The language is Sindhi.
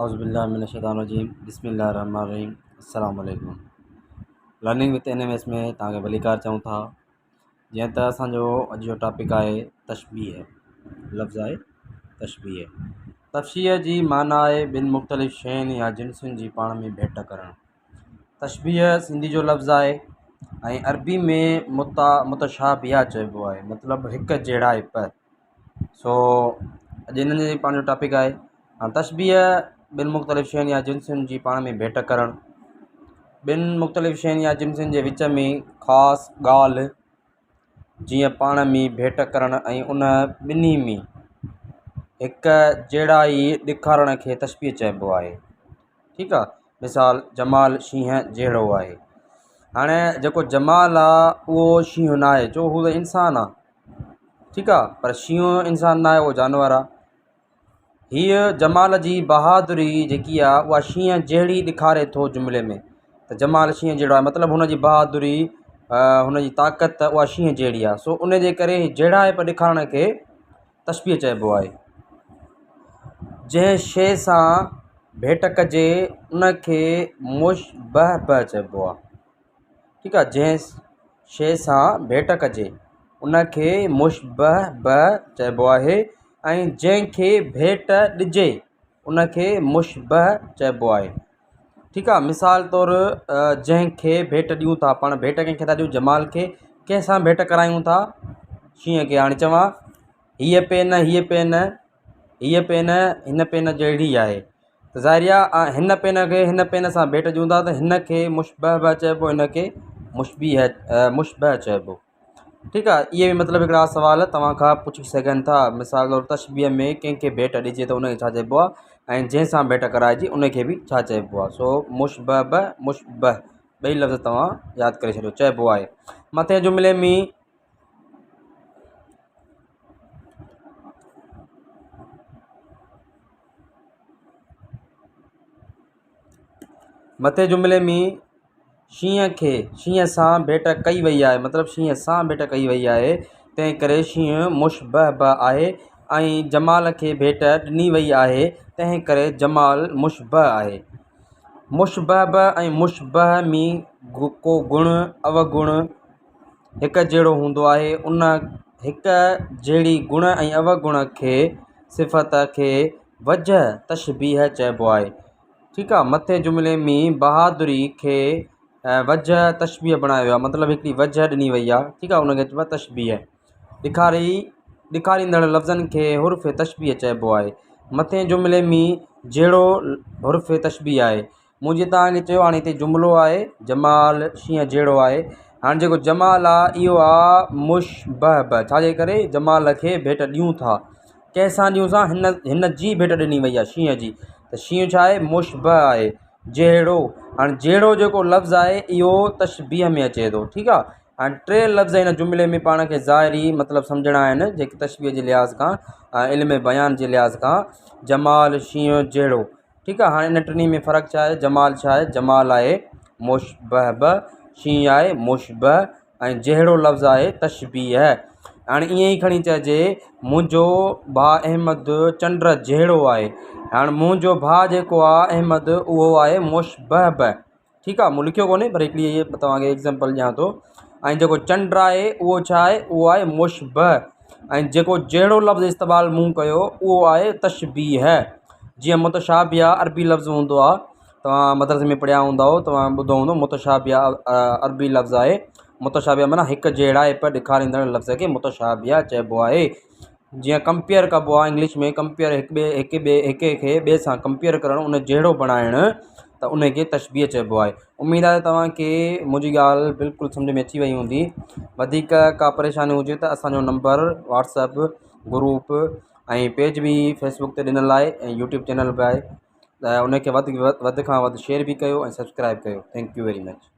اعوذ بالله من الشيطان الرجيم بسم الله الرحمن الرحيم السلام عليڪم learning with N M S ۾ توهان کي ڀليڪار چئون ٿا جيئن ته اسانجو اڄ جو ٽاپڪ آهي تشبيهه لفظ آهي تشبيهه تشبيهه جي معنيٰ آهي ٻن مختلف شين يا جنسن جي پاڻ ۾ ڀيٽ ڪرڻ تشبيهه سنڌي جو لفظ آهي ۽ عربي ۾ متا متشابهه چئبو آهي مطلب هڪ جهڙائپ سو اڄ هن جي پنهنجو ٽاپڪ آهي هاڻي تشبيهه ٻن مختلف شين يا جنسن جي پاڻ ۾ ڀيٽ ڪرڻ ٻن مختلف شين يا جنسن جي وچ ۾ خاص ڳالهه جيئن پاڻ ۾ ڀيٽ ڪرڻ ۽ ان ٻنهي ۾ هڪ جهڙائي ڏيکارڻ کي تشبيهه چئبو آهي ٺيڪ آ مثال جمال شينهن جهڙو آهي هاڻي جيڪو جمال آ اهو شينهن ناهي ڇو هو ته انسان آ ٺيڪ آ پر شينهن انسان ناهي اهو جانور آ هيء جمال جي بهادري جيڪي آ اها شينهن جهڙي ڏيکاري ٿو جملي ۾ ته جمال شينهن جهڙو آهي مطلب هن جي بهادري هن جي طاقت اها شينهن جهڙي آ سو ان جي ڪري جهڙائپ ڏيکارڻ کي تشبيهه چئبو آهي. جنهن شيء سان ڀيٽ ڪجي ان کي مشبه به چئبو آهي. ٺيڪ آهي جنهن شيء سان ڀيٽ ڪجي ان کي مشبه به چئبو آهي ۽ جنهن کي ڀيٽ ڏجي ان کي مشبه چئبو آهي. ٺيڪ آ مثال طور جنهن کي ڀيٽ ڏيون ٿا پاڻ ڀيٽ ڪنهن کي ٿا ڏيون جمال کي ڪنهن سان ڀيٽ ڪرايون ٿا شينهن کي هاڻي چوان هيء پين هيء پين هيء پين هن پين جهڙي آهي ته ظاهري آ هن پين کي هن پين سان ڀيٽ ڏيون ٿا ته هن کي مشبه به چئبو هن کي مشبيهه مشبه چئبو. ٺيڪ آ اهي به مطلب هڪڙا سوال توهان کان پڇي سگهن ٿا مثال طور تشبيهه ۾ ڪنهن کي ڀيٽ ڏجي ته ان کي ڇا چئبو آ ۽ جنهن سان ڀيٽ ڪرائجي ان کي به ڇا چئبو آ سو مشبه به مشبه ٻئي لفظ توهان ياد ڪري ڇڏيو چئبو آهي مٿين جملي ۾ مٿين جملي ۾ شينهن کي شينهن سان ڀيٽ ڪئي وئي آهي مطلب شينهن سان ڀيٽ ڪئي وئي آهي تنهن ڪري شينهن مشبه به آهي ۽ جمال کي ڀيٽ ڏني وئي آهي تنهن ڪري جمال مشبه آهي. مشبه به ۽ مشبه ۾ ڪو گڻ اوگڻ هڪ جهڙو هوندو آهي ان هڪ جهڙي گڻ ۽ اوگڻ کي صفت کي وجه تشبيهه چئبو آهي. ٺيڪ آ مٿين جملي ۾ بهادري کي وجه تشبيهه بڻايو ويو آ مطلب هڪڙي وجه ڏني وئي آ ٺيڪ آ ان کي چئبو آ تشبيهه ڏيکاري ڏيکاريندڙ لفظن کي حرف تشبيهه چئبو آهي مٿين جملي ۾ جهڙو حرف تشبيهه آهي مون جيئن توهان کي چيو هاڻي هتي جملو آهي جمال شينهن جهڙو آهي هاڻي جيڪو جمال آ اهو آ مشبه به ڇا جي ڪري جمال کي ڀيٽ ڏيون ٿا ڪنهن سان ڏيون سان هن هن جي ڀيٽ ڏني وئي آهي شينهن جي ته شينهن ڇا آهي مشبه آهي جهڙو هاڻي جهڙو جيڪو لفظ آهي اهو تشبيهه ۾ اچي ٿو ٺيڪ آهي هاڻي ٽي لفظ هن جملي ۾ پاڻ کي ظاهري مطلب سمجهڻا آهن جيڪي تشبيهه جي لحاظ کان علم بيان جي لحاظ کان جمال شينهن جهڙو ٺيڪ آهي هاڻي ان ٽنهي ۾ فرق ڇا آهي جمال ڇا آهي جمال آهي مشبه به شينهن آهي مشبه ۽ جهڙو لفظ آهي تشبيهه. هاڻي ائين ئي کڻي چئجي منهنجو ڀاء احمد چنڊ جهڙو آهي. هاڻي منهنجو ڀاء جيڪو آهي احمد اهو آهي مشبه به. ٺيڪ آهي مون لکيو ڪونهي پر هڪڙي هيء توهان کي ايگزامپل ڏيان ٿو. ۽ جيڪو چنڊ آهي اهو ڇا آهي اهو آهي مشبه ۽ جيڪو جهڙو لفظ استعمال مون ڪيو اهو آهي تشبيهه. جيئن متشابهه عربي لفظ هوندو آهي. توهان مدرسي ۾ پڙهيا هوندؤ توهان ٻڌو هوندو متشابهه عربي لفظ آهي متشابهه معنيٰ هڪ جهڙائپ ڏيکاريندڙ لفظ کي متشابهه چئبو آهي جيئن ڪمپيئر ڪبو آهي انگلش ۾ ڪمپيئر هڪ ٻئي هڪ ٻئي هڪ کي ٻئي سان ڪمپيئر ڪرڻ ان جهڙو بڻائڻ ته ان کي تشبيهه چئبو آهي اميد آهي توهان کي منهنجي ڳالهه بلڪل سمجهه ۾ اچي وئي هوندي وڌيڪ ڪا پريشاني هجي ته اسانجو نمبر واٽسپ گروپ ۽ پيج به فيسبڪ تي ڏنل آهي ۽ يوٽيوب چينل به آهي ته ان کي وڌ وڌ کان وڌ شيئر به ڪيو ۽ سبسڪرائب ڪيو thank you very much.